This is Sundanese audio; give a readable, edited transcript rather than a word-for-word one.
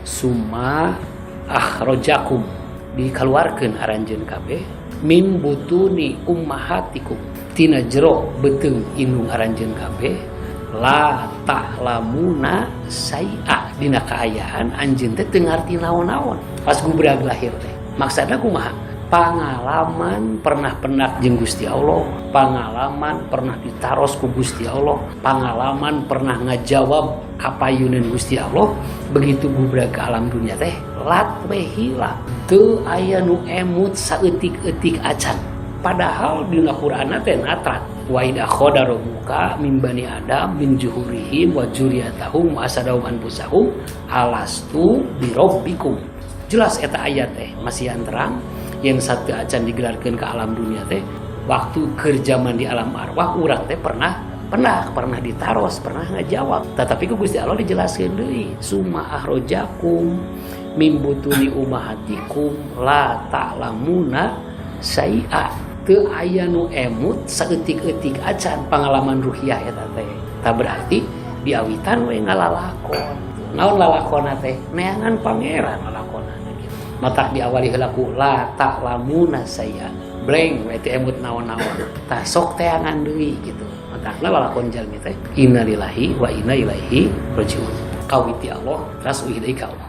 Summa akhrajakum, dikeluarkeun aranjeun kabeh, min butuni ummahatikum, tina jero beuteung indung aranjeun kabeh, la ta'lamuna syai'a, dina kaayaan anjeun teh teu ngarti naon-naon pas gubrag lahir teh. Maksudna kumaha? Pangalaman pernah pendak jeung Gusti Allah, pangalaman pernah ditaros ku Gusti Allah, pangalaman pernah ngajawab kapayunan Gusti Allah, begitu gubrag ke alam dunia teh lat we hilap, teu aya nu emut saeutik-eutik acan. Padahal dina Qur'an teh natrat, wa idz akhadha rabbuka min bani adam min zuhurihim wa dzurriyyatahum wa asyhadahum anfusahum alastu birabbikum. Jelas eta ayat teh masih terang yang satu acan digelarkan ke alam dunia teh, waktu kerjaman di alam arwah urang teh pernah pernah pernah ditaros, pernah ngajawab. Tetapi ku Gusti Allah dijelaskeun deui, summa akhrajakum min butuni ummahatikum la ta'lamuna syai'a, teu aya nu emut saeutik-eutik acan pangalaman ruhiyah eta teh. Tah, berarti diawitan we ngalalakon. Naon lalakonna teh? Neangan Pangeran lalakonna gitu. Matak diawali heula ku la ta'lamuna syai'a, blank we, teu emut naon-naon. Tah, sok teangan deui gitu. Matakna lalakon jalmi teh innalillahi wa inna ilaihi rajiun. Kawit ti Allah, terus uih deui ka Allah.